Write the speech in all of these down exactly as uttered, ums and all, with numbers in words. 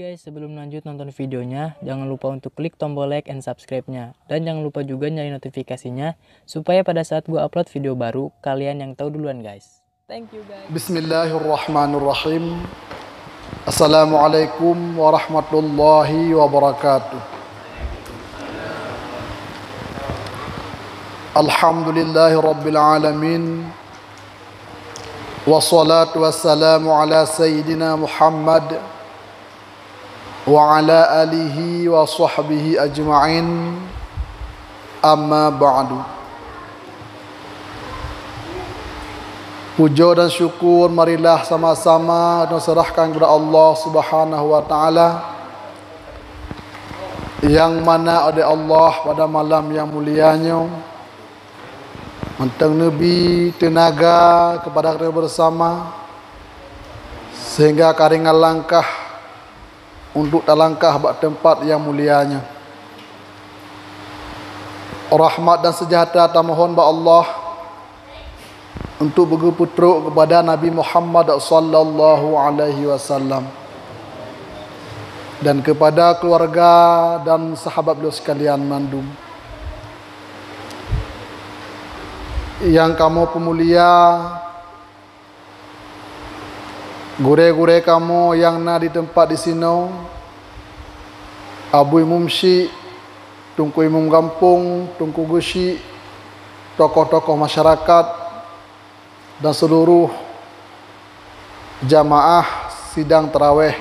Guys, sebelum lanjut nonton videonya, jangan lupa untuk klik tombol like and subscribe-nya. Dan jangan lupa juga nyalain notifikasinya, supaya pada saat gua upload video baru, kalian yang tahu duluan, guys. Thank you, guys. Bismillahirrahmanirrahim. Assalamualaikum warahmatullahi wabarakatuh. Alhamdulillahirabbil alamin. Wassalatu wassalamu ala sayyidina Muhammad wa ala alihi wa sahbihi ajma'in. Amma ba'du. Puja dan syukur marilah sama-sama neuserahkan kepada Allah Subhanahu wa Ta'ala, yang mana oleh Allah pada malam yang mulia nyoe mantong neubi teunaga kepada kita bersama, sehingga ka ringan langkah untuk talangkah bak teumpat nyang mulia nyoe. Rahmat dan seujahteura tamohon bak Allah untuk beugeuputrok keupada Nabi Muhammad sallallahu alaihi wasallam dan keupada keuluwarga dan sahabat beliau sekalian mandum. Nyang kamoe peumulia, gurée-gurée kamoe nyang na di teumpat disinoe, Abu Imum Syik, Teungku Imum Gampông, Teungku Geuchik, tokoh-tokoh masyarakat, dan seluruh jamaah sidang tarawéh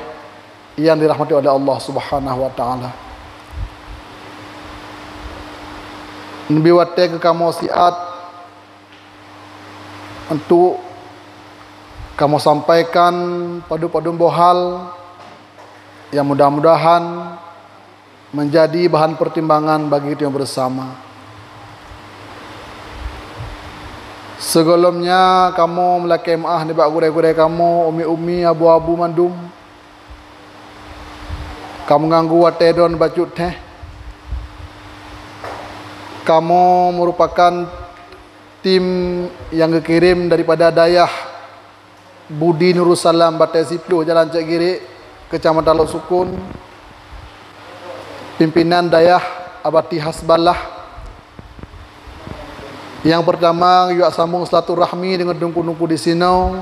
nyang dirahmati oleh Allah Subhanahu wa Ta'ala. Neubi watée keu kamoe siat untuk kamoe sampaikan padum-padum boh hal nyang mudah-mudahan menjadi bahan pertimbangan bagi kita bersama. Sigohlom nyan kamoe meulakée meuáh nibak gurée-gurée kamoe, umi-umi, abu-abu mandum. Ka meuganggu watée droen bacut teuh. Kamoe meurupakan tim nyang geukirém daripada dayah Budi Nurussalam, Batée Siploh, Jalan Cek Girik, Keucamatan Lhoksukon. Pimpinan dayah Abati Hasballah. Nyang peurtama, geuyue sambong silaturahmi deungon teungku-teungku disinoe.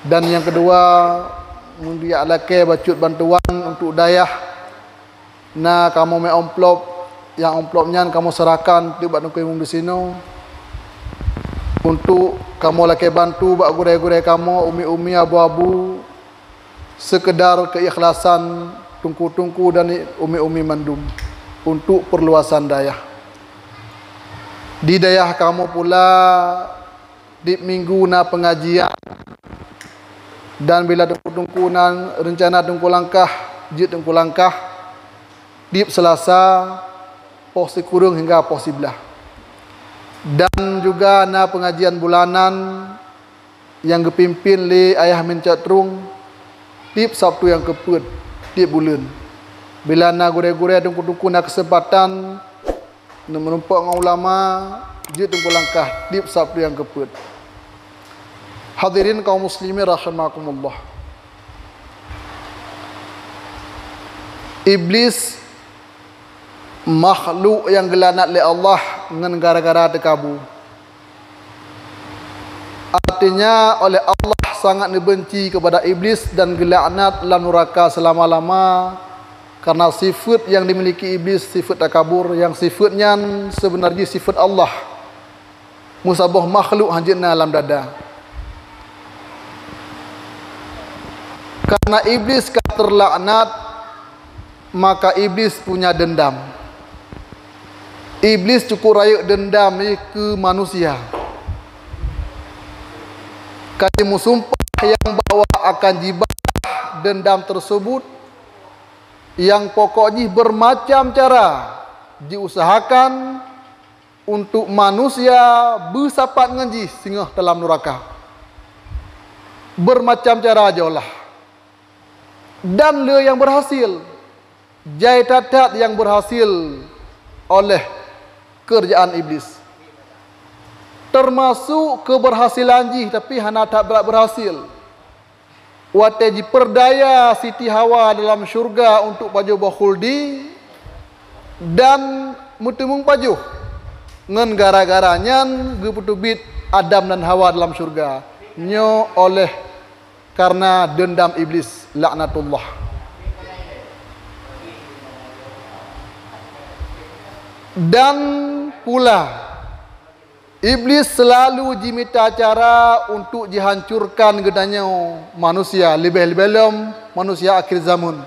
Dan nyang keudua, geuyue lakée bacut bantuan untuk dayah. Na kamoe mé amplop, nyang amplop nyan kamoe seurahkan dikeue bak Teungku Imum disinoe, untuk kamoe lakée bantu bak gurée-gurée kamoe, umi-umi, abu-abu, seukeudar keuikhlasan teungku-teungku dan umi-umi mandum untuk peurluasan dayah. Di dayah kamoe pula, tieb minggu na peungajian, dan bila teungku-teungku na reuncana teungku langkah, jeuet teungku langkah, tieb Seulasa, poh sikureueng hingga poh siblaih. Dan juga na peungajian bulanan nyang geupimpén lé Ayah Min Cot Trueng, tieb Sabtu nyang keupeuet tieb buleuen. Bila na gurée-gurée teungku-teungku na keuseumpatan, Neumeurumpok ngon ulama, jeuet teungku langkah tieb Sabtu nyang keupeuet. Hadirin kaum muslimin rahimakumullah. Iblis, makhluk nyang geulaknat lé Allah ngon gara-gara teukabu. Artinya, oleh Allah sangat neubeunci keupada Iblis dan geulaknat lam nuraka seulama-lama. Karena sifeuet nyang dimiliki Iblis, sifeuet takabur, nyang sifeuet nyan seubeuna jih sifeuet Allah. Meusaboh makhluk hanjeuet na lam dada. Karena Iblis ka teulaknat, maka Iblis punya dendam. Iblis cukup rayeuk dendam jih keu manusia. Ka jimeusumpah nyang bahwa akan jibalah dendam teurseubut, nyang pokok jih beureumacam cara jiuseuhakan untuk manusia beusapat ngon jih singoh dalam nuraka. Beureumacam cara jih lah. Dan le nyang beurhasil. Jai that-that nyang beurhasil oleh keurajaan Iblis. Teumasuk keubeurhasilan jih, tapi hana that brat beurhasil. watée jipeurdaya Siti Hawa dalam syeuruga untuk pajoh boh khuldi, dan meuteumeung pajoh. Ngon gara-gara nyan geupeuteubiet Adam dan Hawa dalam syeuruga. Nyoe oleh karena deundam Iblis, laknatullah. Dan pula, Iblis selalu jimita cara untuk jihancurkan geutanyoe manusia, leubeh-leubeh lom manusia akhir zaman.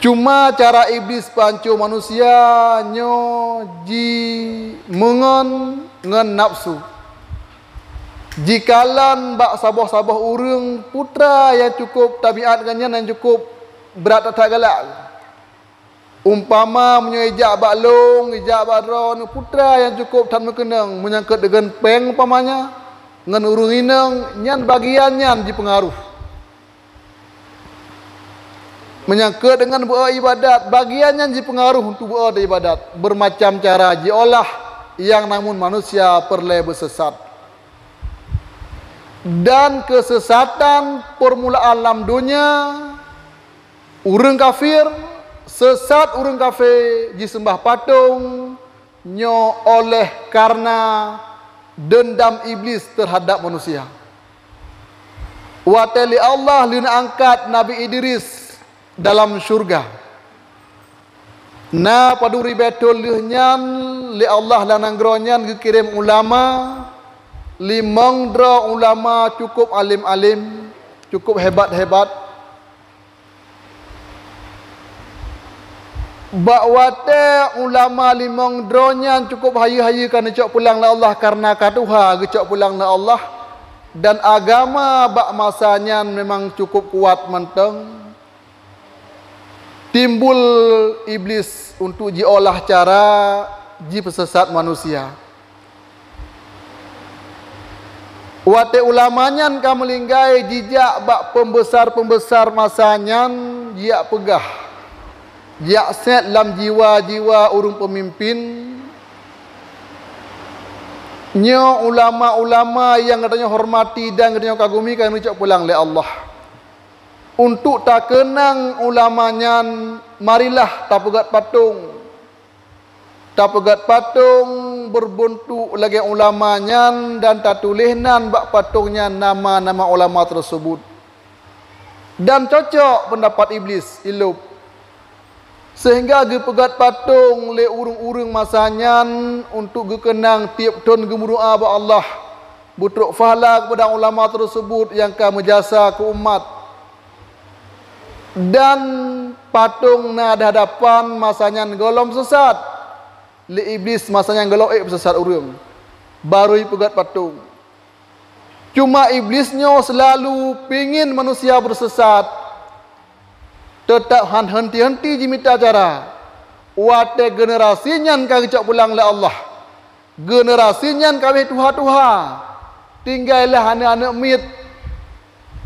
Cuma cara Iblis peuhanco manusia nyoe jimeungon ngon nafsu. Jikalon bak saboh-saboh ureuëng putra nyang cukup tabiat geuh nyan nyang cukup brat that-that galak. Umpama meunyoe ijak bak lông, ijak bak droeneuh, putra nyang cukup that meukeunong, meunyoe keu deungon péng umpamanya, ngon ureuëng inong, nyan bagian nyan jipeungaruh. Meunyoe keu deungon beu iébadat, bagian nyan jipeungaruh untuk beu iébadat. Beureumacam cara jiolah nyang namun manusia peureulée beusesat. Dan keusesatan peurmulaan lam donya, ureuëng kafir, sesat ureuëng kafé jiseumah patong, nyoe oleh karena deundam Iblis teuhadab manusia. Watée lé Allah lheueh angkat Nabi Idris dalam syeuruga, na padum ribée thon lheueh nyan lé Allah lam nanggroe nyan geukirém ulama, limong droe ulama cukup além-além, cukup hebat-hebat. Bak watée ulama limong droe nyan cukup hayeue-hayeue ka neucok pulang lé Allah karena ka tuha geucok pulang lé Allah, dan agama bak masa nyan memang cukup kuat mantong, timbul Iblis untuk jiolah cara jipeusesat manusia. Watée ulama nyan ka meulinggai jijak bak peumbesar-peumbesar masa nyan, jijak peugah, jijak sét lam jiwa-jiwa ureuëng peumimpin, nyoe ulama-ulama nyang geutanyoe hormati dan geutanyoe kagumi ka neucok pulang lé Allah. Untuk takeunang ulama nyan, marilah tapeugét patong. Tapeugét patong beubuntuk lagée ulama nyan dan tatuléh nan bak patong nyan nama-nama ulama teuseubut. Dan cocok peundapat Iblis, ilop. Seuhingga geupeugét patong lé ureuëng-ureuëng masa nyan untuk geukeunang tieb thon geumeudoá bak Allah, beutrok pahala keupada ulama teuseubut nyang ka meujasa keu umat. Dan patong na di hadapan masa nyan gohlom sesat. Lé Iblis masa nyan gohlom ék peusesat ureuëng, barô jipeugét patong. Cuma Iblis nyoe seulalu pingin manusia beusesat, teutab hán henti-henti jimita cara. Watée generasi nyan ka geucok pulang lé Allah, generasi nyan ka abéh tuha-tuha, tinggai lé aneuëk-aneuëk miet.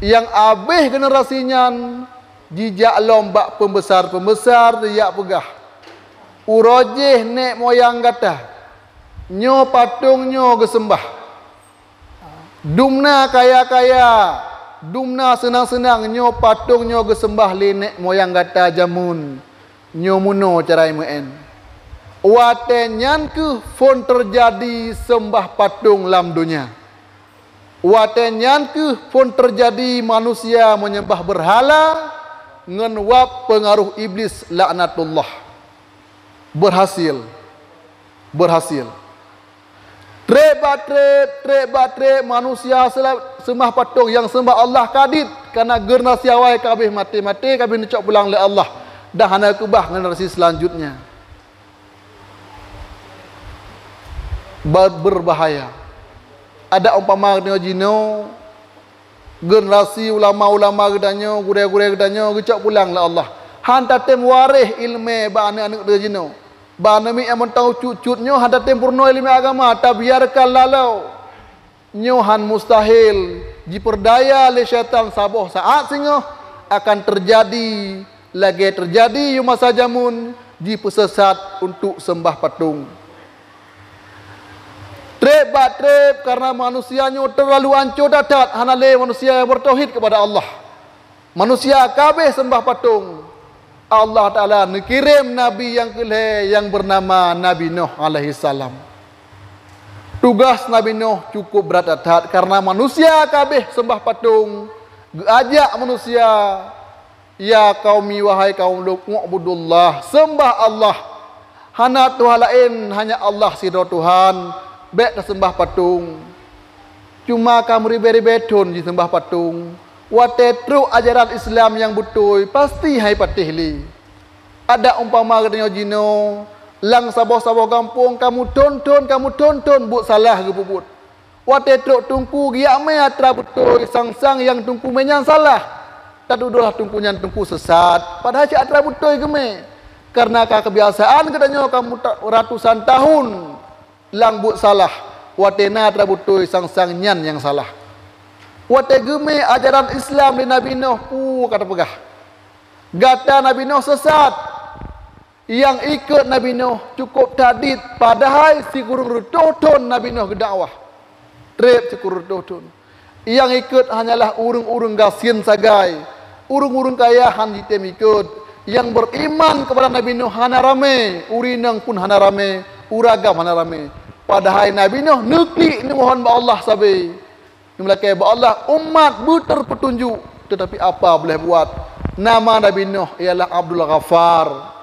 Nyang abéh generasi nyan jijak lom bak peumbesar-peumbesar, jijak peugah, "Uroe jéh nék moyang gata, nyoe patong nyoe geuseumah. Dumna kaya-kaya, dumna seunang-seunang, nyoe patong nyoe geuseumah lé nék moyang gata jameun. Nyoe meunoe cara meu'en." Watée nyan kheueh phon teujadi seumbah patong lam donya. Watée nyan kheueh phon teujadi manusia meunyeubah beurhala ngon wab peungaroh Iblis laknatullah. Beurhasil. Beurhasil. Treb bak treb, treb bak treb, manusia seula-, seumah patong nyang seumah Allah ka dit, kana geureunasi awai ka abéh maté-maté, ka abéh neucok pulang lé Allah, dan hana keubah generasi seulanjutnya. Ba-, berbahaya. Adak umpama geutanyoe jinoe, generasi ulama-ulama geutanyoe, gurée-gurée geutanyoe geucok pulang lé Allah. Han tatem waréh iéleumé bak aneuëk-aneuëk geutanyoe jinoe. Bak aneuëk miet nyang mantong cut-cut nyoe han tatem peurunoe iéleumé agama, tabiarkan laloe. Nyoe han mustahil jipeurdaya lé syaitan saboh saát singoh akan teujadi lagée teujadi yôh masa jameun jipeusesat untuk seumbah patong. Treb bak treb, karena manusia nyoe terlalu ancô that-that, hana lé manusia nyang beutauhid kepada Allah. Manusia kabeh seumbah patong. Allah Taala neukirém nabi nyang keu lhée nyang beunama Nabi Nuh alaihissalam. Tugaih Nabi Nuh cukup brat that-that, karena manusia kabeh seumbah patong. Geuajak manusia, "Ya qaumi, wahai kaum lôn, u'budullah, seumbah Allah. Hana tuhan laén, hanya Allah sidroe Tuhan, bék taseumbah patong." Cuma ka meuribée-ribée thon jiseumbah patong. Watée trok ajaran Islam nyang beutôi, pasti hai patéh lé. Adak umpama geutanyoe jinoe, lam saboh-saboh gampông ka meuthon-thon, ka meuthon-thon buet salah geupeubuet. Watée trok teungku geujak mé atra beutôi, sang-sang nyang teungku mé nyan salah. Tatudoh teungku nyan teungku sesat, padahai cit atra beutôi geumé. Karena ka keubiasaan geutanyoe ka muta-, ratusan tahun lam buet salah, watée na atra beutôi sang-sang nyan nyang salah. Watée geumé ajaran Islam lé Nabi Nuh, peue ka tapeugah? Gata Nabi Nuh sesat. Nyang ikot Nabi Nuh cukup that dit, padahai sikureueng reutôh thon Nabi Nuh geudakwah. Treb sikureueng reutôh thon. Nyang ikot hanyalah ureuëng-ureuëng gasien sagai, ureuëng-ureuëng kaya hán jitem ikot. Nyang beriman kepada Nabi Nuh hana ramé, ureuëng inong pun hana ramé, ureuëng agam hana ramé. Padahai Nabi Nuh neuklik neumohon bak Allah sabe. Neumeulakée bak Allah umat beuter peutunjuk, tetapi apa boleh buat? Nama Nabi Nuh ialah Abdul Ghaffar.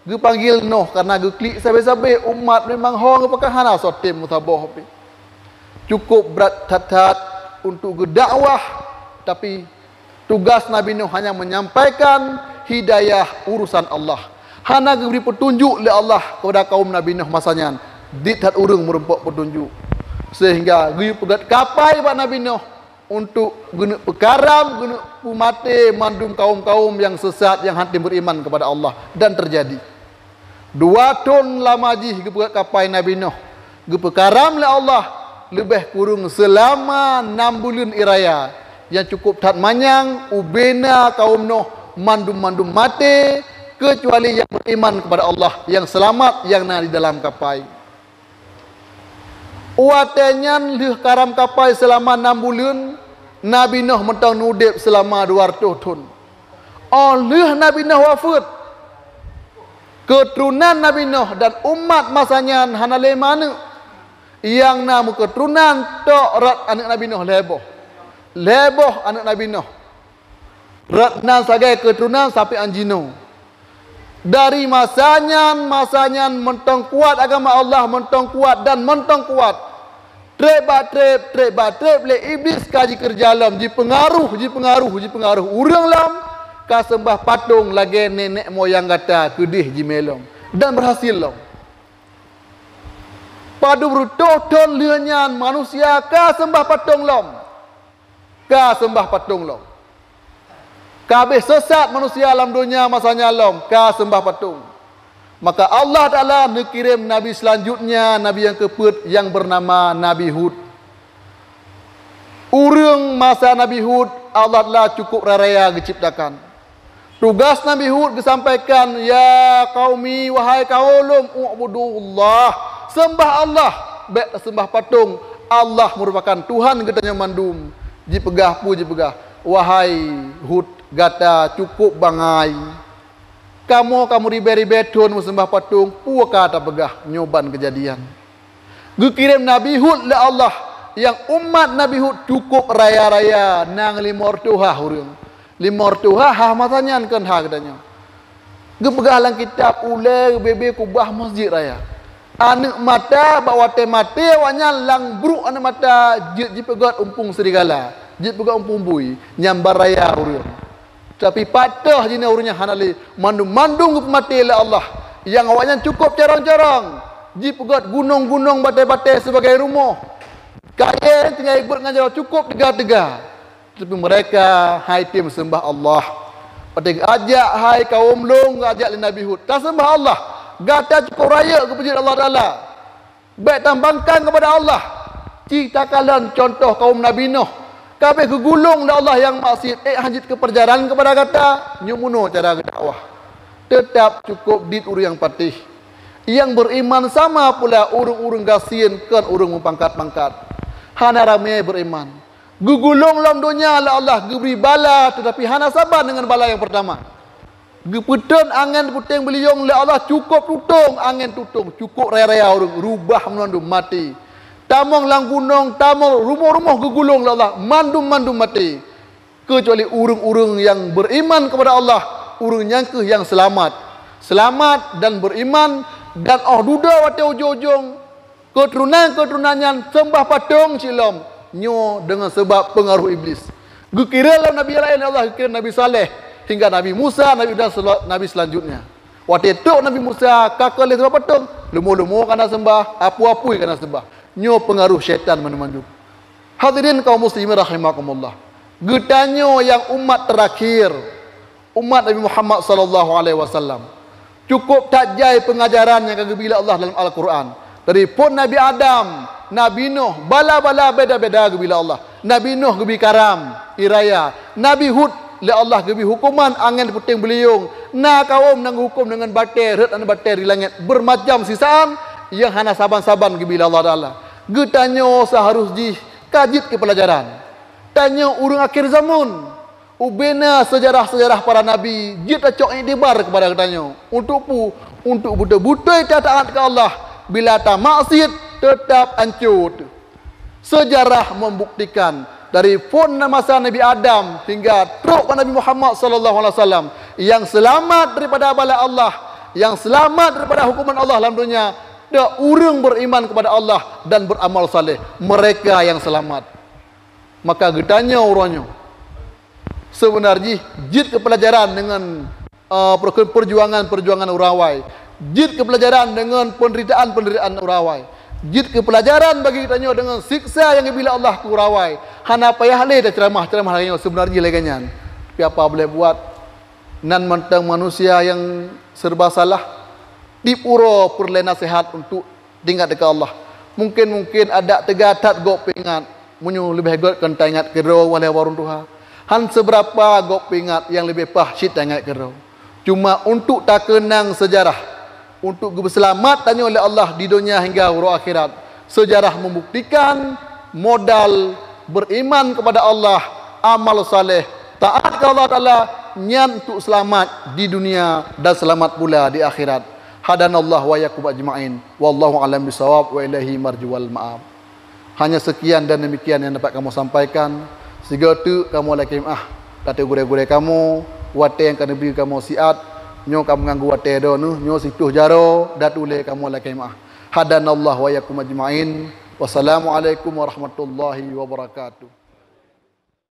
Geupanggil Nuh karena geuklik sabe-sabe umat memang ho geupakat hana soe tem meusaboh pih. Cukup brat that-that untuk geudakwah, tapi tugas Nabi Nuh hanya menyampaikan hidayah urusan Allah. Hana geubri peutunjuk lé Allah kepada kaum Nabi Nuh masa nyan. Dit that ureuëng meurumpok peutunjuk. Sehingga geuyue peugét kapai bak Nabi Nuh untuk geuneuk peukaram, geuneuk peumaté mandum kaum-kaum nyang sesat nyang hana beriman kepada Allah. Dan terjadi. Dua thon lama jih geupeugét kapai Nabi Nuh, geupeukaram lé Allah leubeh kureueng seulama nam buleuen ie raya, nyang cukup that manyang ubena kaum Nuh mandum-mandum maté, keucuali nyang beriman kepada Allah nyang seulamat nyang na di dalam kapai. Watée nyan lheueh karam kapai seulama nam buleuen, Nabi Nuh mantong udeb seulama dua reutôh thon. Óh lheueh Nabi Nuh wafeuet, keuturonan Nabi Nuh dan umat masa nyan hana lé meuaneuk. Nyang na meukeuturonan tok rot aneuëk Nabi Nuh lhée boh. Lhée boh aneuëk Nabi Nuh. Rot nan sagai keuturonan sampoe 'an jinoe. Dari masa nyan, masa nyan mantong kuat agama Allah, mantong kuat dan mantong kuat. Treb bak treb, treb bak treb lé Iblih ka jikeureuja lom, jipeungaruh, jipeungaruh, jipeungaruh ureuëng lom ka seumbah patong lagée nenek moyang gata keudeh jimé lom dan beurhasil lom. Padub reutôh thon lheueh nyan manusia ka seumbah patong lom. Ka seumbah patong lom. Ka habéh sesat manusia lam donya masa nyan lom, ka seumbah patong. Maka Allah Taala neukirém nabi seulanjutnya, nabi nyang keupeuet nyang beunama Nabi Hud. Ureuëng masa Nabi Hud, Allah Taala cukup raya-raya geuciptakan. Tugas Nabi Hud geusampaikan, "Ya qaumi, wahai kaum lôn, u'budullah, seumbah Allah, bék seumbah patong. Allah meurupakan Tuhan geutanyoe mandum." Jipeugah peue jipeugah, "Wahai Hud, gata cukup bangai. Kamoe ka meuribée-ribée thon meuseumbah patong, peue ka tapeugah nyoe ban keujadian?" Geukirém Nabi Hud lé Allah, nyang umat Nabi Hud cukup raya-raya, nang limong reutôh ha ureuëng. Limong reutôh ha, ha masa nyan kon ha geutanyoe. Geupeugah lam kitab, ulée geubée-bée keubah masjid raya. Aneuëk mata bak watée maté awaknyan lam bruek aneuëk mata jeuet jipeugét umpung serigala, jeuet peugét umpung bui, nyan ban raya ureuëng. Tapi pat teuh jinoe ureuëng nyan hana lé, mandum-mandum geupeumaté lé Allah. Nyang awaknyan cukup carông-carông, jipeugét gunong-gunong batée-batée sibagai rumoh. Kayée tinggai beuet ngon jaroe cukup teuga-teuga. Tapi mereka hai tem seumbah Allah. Watée geuajak hai kaum lôn, geuajak lé Nabi Hud, taseumbah Allah. Gata cukup rayeuk geupeujeuet Allah Taala. Bék tambangkang kepada Allah. Ci takalon cuntoh kaum Nabi Nuh. Ka habéh geugulong lé Allah nyang maksiet, ék hanjeuet keu peujalan kepada gata, nyoe meunoe cara geudakwah. Teutab cukup dit ureuëng nyang patéh. Nyang beuiman sama pula ureuëng-ureuëng gasien, kon ureuëng meupangkat-pangkat. Hana ramé beuiman. Geugulong lam donya lé Allah, geubri bala, teutapi hana saban deungon bala nyang peurtama. Geupeutrön angén puténg beuliyong lé Allah, cukôp tutong, angén tutong, cukôp raya-raya ureuëng, rubah mandum maté. Tamong lam gunong, tamong rumoh-rumoh geugulong lé Allah, mandum-mandum maté. Keucuali ureuëng-ureuëng nyang beuiman keupada Allah, ureuëng nyan kheueh nyang seulamat. Seulamat dan beuiman, dan óh dudoe watée ujong-ujong, keuturonan-keuturonan nyan seumbah patong cit lom, nyoe deungon sabab peungaroh Iblih. Geukirém lom nabi laén Allah, geukirém Nabi Saleh, hingga Nabi Musa, Nabi dan sel-, nabi selanjutnya. Watée trok Nabi Musa, ka keu lé seumbah patong, lumoe-lumoe kana seumbah, apui-apui kana seumbah. Nyoe peungaroh syaitan mandum-mandum. Hadirin kaum muslimin rahimakumullah. Geutanyoe nyang umat teurakhir, umat Nabi Muhammad sallallahu alaihi wasallam. Cukôp that jai peungajaran nyang ka geubri lé Allah dalam Al-Qur'an. Dari phon Nabi Adam, Nabi Nuh, bala-bala beda-beda geubri lé Allah. Nabi Nuh geubri karam, ie raya. Nabi Hud lé Allah geubri huköman angén puténg beuliyong. Na kawöm nyang geuhuköm deungon batée, rhot aneuk batée di langét. Beureumacam sisaan nyang hana saban-saban geubri lé Allah Taala. Geutanyoe seuharôh jih ka jeuet keu peulajaran. Tanyoe ureuëng akhé zaman. Ubena seujarah-seujarah para nabi jeuet tacok iktibar keupada geutanyoe. Untuk peue? Untuk beutôi-beutôi tataát keu Allah. Bila tamaksiet, teutap ancôt. Seujarah membuktikan, dari phon masa Nabi Adam hingga trok bak Nabi Muhammad sallallahu alaihi wasallam, nyang seulamat daripada bala Allah, nyang seulamat daripada huköman Allah lam donya, dak ureuëng beuiman keupada Allah dan beuramal saleh. Mereka nyang seulamat. Maka geutanyoe uroe nyoe, seubeuna jih jeuet keu peulajaran deungon, eh, per-, perjuangan-perjuangan ureuëng awai. Jeuet keu peulajaran deungon peunderitaan-peunderitaan ureuëng awai. Jeuet keu peulajaran bagi geutanyoe deungon siksa nyang geubri lé Allah keu ureuëng awai. Hana payah lé taceuramah-ceuramah lagée nyoe, seubeuna jih lagée nyan. Tapi apa boleh buat? Nan mantong manusia nyang serba salah. Tiep uroe peureulée naseuhat untuk teuingat keu Allah. Mungken-mungken adak teuga that gob peuingat, meunyoe leubeh gét kon taingat keudroe walau barong tuha. Han seubeurapa gob peuingat nyang leubeh paih cit taingat keudroe. Cuma untuk takeunang seujarah, untuk geupeuseulamat tanyoe lé Allah di donya hingga uroe akhirat. Seujarah membuktikan modal beriman kepada Allah, amal saleh, taat keu Allah Taala, nyan untuk seulamat di dunia dan seulamat pula di akhirat. Hadanallahu wa iyyakum ajma'in. Wallahu a'lam bissawab wa ilaihi marji'ul ma'ab. Hanya sekian dan demikian yang dapat kamoe sampaikan. Sigoe teuk kamoe lakée meu'ah keu gurée-gurée kamoe, watée nyang ka neubri kamoe siat, nyoe ka meuganggu watée droeneuh, nyoe sitoh jaroe, dan ulée kamoe lakée meu'ah. Hadanallahu wa iyyakum ajma'in. Wassalamualaikum warahmatullahi wabarakatuh.